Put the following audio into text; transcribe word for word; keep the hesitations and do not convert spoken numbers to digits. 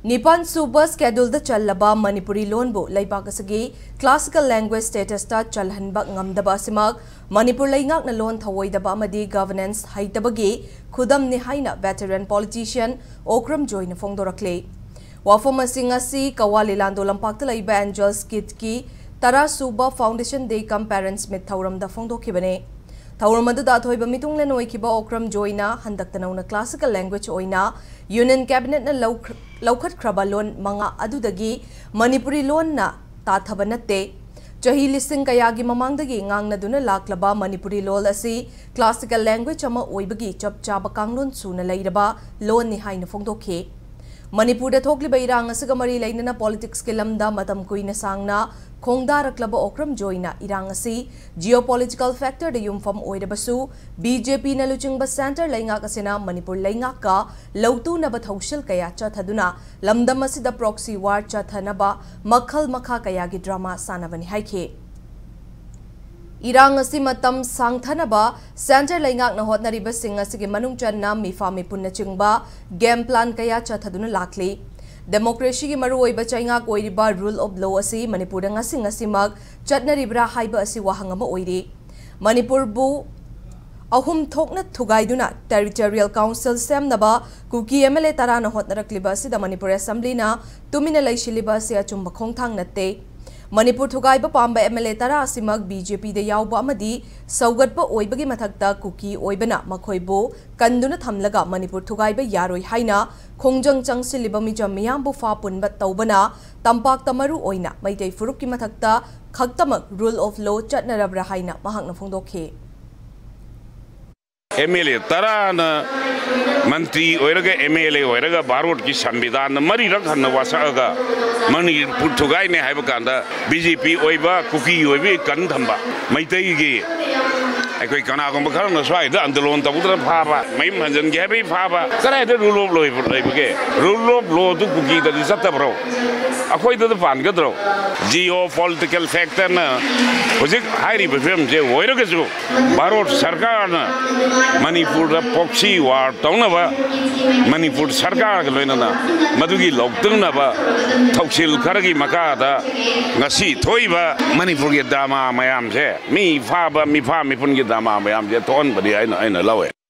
ꯅꯤꯄꯥꯟ ꯁꯨꯕ ꯁ꯭ꯀꯦꯗꯨꯜꯗ ꯆꯜꯂꯕ ꯃꯅꯤꯄꯨꯔꯤ ꯂꯣꯟꯕꯨ ꯂꯩꯕꯥꯛ ꯑꯁꯤꯒꯤ classical language statusꯇ ꯆꯜꯍꯟꯕ ꯉꯝꯗꯕ ꯑꯁꯤꯃꯛ ꯃꯅꯤꯄꯨꯔ ꯂꯩꯉꯥꯛꯅ ꯂꯣꯟ ꯊꯧꯑꯣꯏꯗꯕ ꯑꯃꯗꯤ governance ꯍꯩꯇꯕꯒꯤ ꯈꯨꯗꯝꯅꯤ ꯍꯥꯏꯅ veteran politician ꯑꯣꯀ꯭ꯔꯝ ꯖꯣꯏꯅ ꯐꯣꯡꯗꯣꯔꯛꯂꯤ꯫ ꯋꯥꯐꯝ ꯑꯁꯤ ꯉꯁꯤ ꯀꯋꯥ ꯂꯤꯂꯥꯟꯗꯣ ꯂꯝꯄꯥꯛꯇ ꯂꯩꯕ Angels Kidꯀꯤ ꯇꯔꯥ ꯁꯨꯕ Foundation Day cum Parents Meet ꯊꯧꯔꯝꯗ ꯐꯣꯡꯗꯣꯛꯈꯤꯕꯅꯤ꯫ ꯊꯧꯔꯝ ꯑꯗꯨꯗ ꯑꯊꯣꯏꯕ ꯃꯤꯊꯨꯡꯂꯦꯟ ꯑꯣꯏꯈꯤꯕ ꯑꯣꯀ꯭ꯔꯝ ꯖꯣꯏꯅ ꯍꯟꯗꯛꯇ ꯅꯧꯅ classical language ꯑꯣꯏꯅ Union Cabinetꯅ ꯂꯧꯈ꯭ꯔ-, ꯂꯧꯈꯠꯈ꯭ꯔꯕ ꯂꯣꯟ ꯃꯉꯥ ꯑꯗꯨꯗꯒꯤ ꯃꯅꯤꯄꯨꯔꯤ ꯂꯣꯟꯅ ꯇꯥꯊꯕ ꯅꯠꯇꯦ꯫ ꯆꯍꯤ ꯂꯤꯁꯤꯡ ꯀꯌꯥꯒꯤ ꯃꯃꯥꯡꯗꯒꯤ ꯉꯥꯡꯅꯗꯨꯅ ꯂꯥꯛꯂꯕ ꯃꯅꯤꯄꯨꯔꯤ ꯂꯣꯜ ꯑꯁꯤ classical language ꯑꯃ ꯑꯣꯏꯕꯒꯤ ꯆꯞ ꯆꯥꯕ ꯀꯥꯡꯂꯣꯟ ꯁꯨꯅ ꯂꯩꯔꯕ ꯂꯣꯟꯅꯤ ꯍꯥꯏꯅ ꯐꯣꯡꯗꯣꯛꯈꯤ꯫ ꯃꯅꯤꯄꯨꯔꯗ ꯊꯣꯛꯂꯤꯕ ꯏꯔꯥꯡ ꯑꯁꯤꯒ ꯃꯔꯤ ꯂꯩꯅꯅ politicsꯀꯤ ꯂꯝꯗ ꯃꯇꯝ ꯀꯨꯏꯅ ꯁꯥꯡꯅ ꯈꯣꯡꯗꯥꯔꯛꯂꯕ ꯑꯣꯀ꯭ꯔꯝ ꯖꯣꯏꯅ ꯏꯔꯥꯡ ꯑꯁꯤ geopolitical factorꯗ ꯌꯨꯝꯐꯝ ꯑꯣꯏꯔꯕꯁꯨ, BJPꯅ ꯂꯨꯆꯤꯡꯕ centre ꯂꯩꯉꯥꯛ ꯑꯁꯤꯅ ꯃꯅꯤꯄꯨꯔ ꯂꯩꯉꯥꯛꯀ ꯂꯧꯇꯨꯅꯕ ꯊꯧꯁꯤꯜ ꯀꯌꯥ ꯆꯠꯊꯗꯨꯅ ꯂꯝꯗꯝ ꯑꯁꯤꯗ proxy war ꯆꯠꯊꯅꯕ ꯃꯈꯜ ꯃꯈꯥ ꯀꯌꯥꯒꯤ drama ꯁꯥꯟꯅꯕꯅꯤ ꯍꯥꯏꯈꯤ꯫ ꯏꯔꯥꯡ ꯑꯁꯤ ꯃꯇꯝ ꯁꯥꯡꯊꯅꯕ centre ꯂꯩꯉꯥꯛꯅ ꯍꯣꯠꯅꯔꯤꯕꯁꯤꯡ ꯑꯁꯤꯒꯤ ꯃꯅꯨꯡ ꯆꯟꯅ ꯃꯤꯐꯥ ꯃꯤꯄꯨꯟꯅꯆꯤꯡꯕ game plan ꯀꯌꯥ ꯆꯠꯊꯗꯨꯅ ꯂꯥꯛꯂꯤ꯫ Democracyꯒꯤ ꯃꯔꯨꯑꯣꯏꯕ ꯆꯩꯉꯥꯛ ꯑꯣꯏꯔꯤꯕ rule of law ꯑꯁꯤ ꯃꯅꯤꯄꯨꯔꯗ ꯉꯁꯤ ꯉꯁꯤꯃꯛ ꯆꯠꯅꯔꯤꯕ꯭ꯔꯥ ꯍꯥꯏꯕ ꯑꯁꯤ ꯋꯥꯍꯪ ꯑꯃ ꯑꯣꯏꯔꯤ꯫ ꯃꯅꯤꯄꯨꯔꯕꯨ ꯑꯍꯨꯝ ꯊꯣꯛꯅ ꯊꯨꯒꯥꯏꯗꯨꯅ territorial council ꯁꯦꯝꯅꯕ ꯀꯨꯀꯤ MLA ꯇꯔꯥꯅ ꯍꯣꯠꯅꯔꯛꯂꯤꯕ ꯑꯁꯤꯗ ꯃꯅꯤꯄꯨꯔ Assemblyꯅ ꯇꯨꯃꯤꯟꯅ ꯂꯩꯁꯤꯜꯂꯤꯕ ꯑꯁꯤ ꯑꯆꯨꯝꯕ ꯈꯣꯡꯊꯥꯡ ꯅꯠꯇꯦ꯫ ꯃꯅꯤꯄꯨꯔ ꯊꯨꯒꯥꯏꯕ ꯄꯥꯝꯕ MLA ꯇꯔꯥ ꯑꯁꯤꯃꯛ BJPꯗ ꯌꯥꯎꯕ ꯑꯃꯗꯤ ꯁꯧꯒꯠꯄ ꯑꯣꯏꯕꯒꯤ ꯃꯊꯛꯇ ꯀꯨꯀꯤ ꯑꯣꯏꯕꯅ ꯃꯈꯣꯏꯕꯨ ꯀꯟꯗꯨꯅ ꯊꯝꯂꯒ ꯃꯅꯤꯄꯨꯔ ꯊꯨꯒꯥꯏꯕ ꯌꯥꯔꯣꯏ ꯍꯥꯏꯅ ꯈꯣꯡꯖꯪ ꯆꯪꯁꯤꯜꯂꯤꯕ ꯃꯤꯆꯝ ꯃꯤꯌꯥꯝꯕꯨ ꯐꯥ ꯄꯨꯟꯕ ꯇꯧꯕꯅ ꯇꯝꯄꯥꯛꯇ ꯃꯔꯨ ꯑꯣꯏꯅ ꯃꯩꯇꯩ ꯐꯨꯔꯨꯞꯀꯤ ꯃꯊꯛꯇ ꯈꯛꯇꯃꯛ rule of law ꯆꯠꯅꯔꯕ꯭ꯔꯥ ꯍꯥꯏꯅ ꯃꯍꯥꯛꯅ ꯐꯣꯡꯗꯣꯛꯈꯤ꯫ MLA ꯇꯔꯥꯅ ꯃꯟꯇ꯭ꯔꯤ ꯑꯣꯏꯔꯒ MLA ꯑꯣꯏꯔꯒ ꯚꯥꯔꯠꯀꯤ ꯁꯪꯕꯤꯙꯥꯟꯗ ꯃꯔꯤꯔꯛ ꯍꯟꯅ ꯋꯥꯁꯛꯑꯒ ꯃꯅꯤꯄꯨꯔ ꯊꯨꯒꯥꯏꯅꯦ ꯍꯥꯏꯕ ꯀꯥꯟꯗ BJP ꯑꯣꯏꯕ ꯀꯨꯀꯤ ꯑꯣꯏꯕ ꯀꯟ ꯊꯝꯕ ꯃꯩꯇꯩꯒꯤ ꯑꯩꯈꯣꯏ ꯀꯅꯥꯒꯨꯝꯕ ꯈꯔꯅ ꯁ꯭ꯋꯥꯏꯗ ꯑꯟꯗꯣꯂꯣꯟ ꯇꯧꯗꯅ ꯐꯥꯕ, ꯃꯌꯨꯝ ꯍꯟꯖꯤꯟꯒꯦ ꯍꯥꯏꯕꯒꯤ ꯐꯥꯕ, ꯀꯗꯥꯏꯗ rule of law ꯂꯩꯕꯒꯦ? Rule of lawꯗꯨ ꯀꯨꯀꯤꯗꯗꯤ ꯆꯠꯇꯕ꯭ꯔꯣ? ꯑꯩꯈꯣꯏꯗꯗꯤ ꯄꯥꯟꯒꯗ꯭ꯔꯣ? Geopolitical factorꯅ ꯍꯧꯖꯤꯛ ꯍꯥꯏꯔꯤꯕ ꯐꯤꯕꯝꯁꯦ ꯑꯣꯏꯔꯒꯁꯨ, ꯚꯥꯔꯠ ꯁꯔꯀꯥꯔꯅ ꯃꯅꯤꯄꯨꯔꯗ proxy war ꯇꯧꯅꯕ, ꯃꯅꯤꯄꯨꯔ ꯁꯔꯀꯥꯔꯒ ꯂꯣꯏꯅꯅ ꯃꯗꯨꯒꯤ ꯂꯧꯇꯨꯅꯕ ꯊꯧꯁꯤꯜ ꯈꯔꯒꯤ ꯃꯈꯥꯗ ꯉꯁꯤ ꯊꯣꯛꯏꯕ ꯃꯅꯤꯄꯨꯔꯒꯤ drama ꯃꯌꯥꯝꯁꯦ, ꯃꯤ ꯐꯥꯕ, ꯃꯤꯐꯥ ꯃꯤꯄꯨꯟꯒꯤ drama ꯃꯌꯥꯝꯁꯦ ꯊꯣꯛꯍꯟꯕꯅꯤ ꯍꯥꯏꯅ ꯑꯩꯅ ꯂꯧꯋꯦ꯫